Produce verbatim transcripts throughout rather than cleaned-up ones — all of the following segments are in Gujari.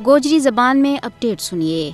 گوجری زبان میں اپڈیٹ سنیے۔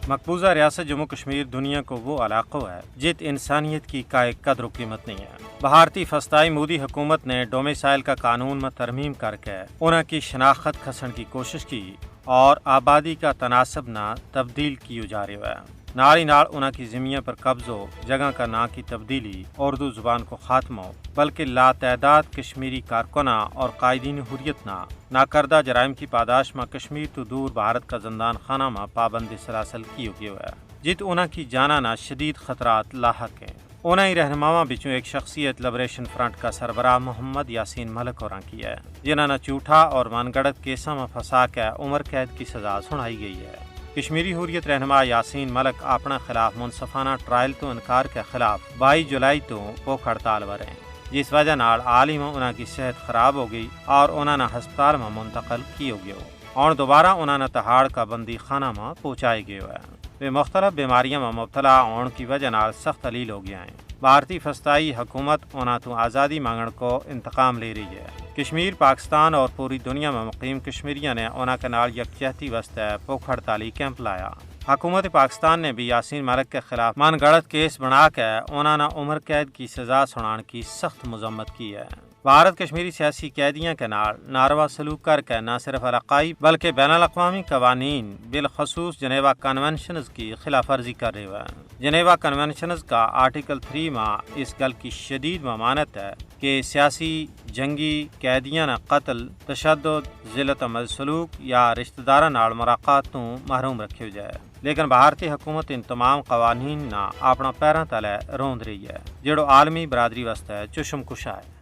مقبوضہ ریاست جموں کشمیر دنیا کو وہ علاقو ہے جت انسانیت کی کائے قدر و قیمت نہیں ہے۔ بھارتی فستائی مودی حکومت نے ڈومیسائل کا قانون ما ترمیم کر کے انہاں کی شناخت کھسن کی کوشش کی، اور آبادی کا تناسب نا تبدیل کیو جا رہیو ہے۔ نال ہی نال انہاں کی زمین پر قبضو، جگہ کا ناں کی تبدیلی، اردو زبان کو خاتمو، بلکہ لاتعداد کشمیری کارکناں اور قائدین حریت نا ناکردہ جرائم کی پاداش ما کشمیر تو دور بھارت کا زندان خانہ ما پابند سلاسل کیو گیو ہے، جت انہاں کی جاناں نا شدید خطرات لاحق ہیں۔ انہاں ہی رہنماواں بچوں ایک شخصیت لبریشن فرنٹ کا سربراہ محمد یاسین ملک ہوراں کی ہے، جنہاں نا جھوٹا اور من گڑت کیساں ما پھنسا کے عمر قید کی سزا سنائی گئی ہے۔ کشمیری حریت رہنما یاسین ملک اپنا خلاف منصفانہ ٹرائل تو انکار کے خلاف بائی جولائی تو بھوک ہڑتال ورے، جس وجہ نال عالم انہاں کی صحت خراب ہو گئی اور انہاں نا ہسپتال ما منتقل کیو گیو۔ اور دوبارہ انہاں نا تہاڑ کا بندی خانہ ما پہنچائی گیو ہے۔ ویہ مختلف بیماریاں ما مبتلا ہون کی وجہ نال سخت علیل ہو گیا ہیں۔ بھارتی فستائی حکومت انہاں تو آزادی مانگن کو انتقام لے رہی ہے۔ کشمیر پاکستان اور پوری دنیا ما مقیم کشمیریاں نے انہاں کے نال یکجہتی واسطے بھوک ہڑتالی کیمپ لایا۔ حکومت پاکستان نے بھی یاسین ملک کے خلاف من گڑت کیس بنا کے انہاں نا عمر قید کی سزا سنان کی سخت مذمت کی ہے۔ بھارت کشمیری سیاسی قیدیاں کے نال ناروا سلوک کر کے نہ صرف علاقائی بلکہ بین الاقوامی قوانین، بالخصوص جنیوا کنونشنز کی خلاف ورزی کر رہیو ہے۔ جنیوا کنونشنز کا آرٹیکل تھری ما اس گل کی شدید ممانعت ہے کہ سیاسی جنگی قیدیاں نا قتل، تشدد، ذلت عمل سلوک یا رشتہ داراں نال ملاقات تو محروم رکھیو جائے۔ لیکن بھارتی حکومت ان تمام قوانین نا اپنا پیراں تلے روند رہی ہے، جیڑو عالمی برادری واسطے چشم کشا ہے۔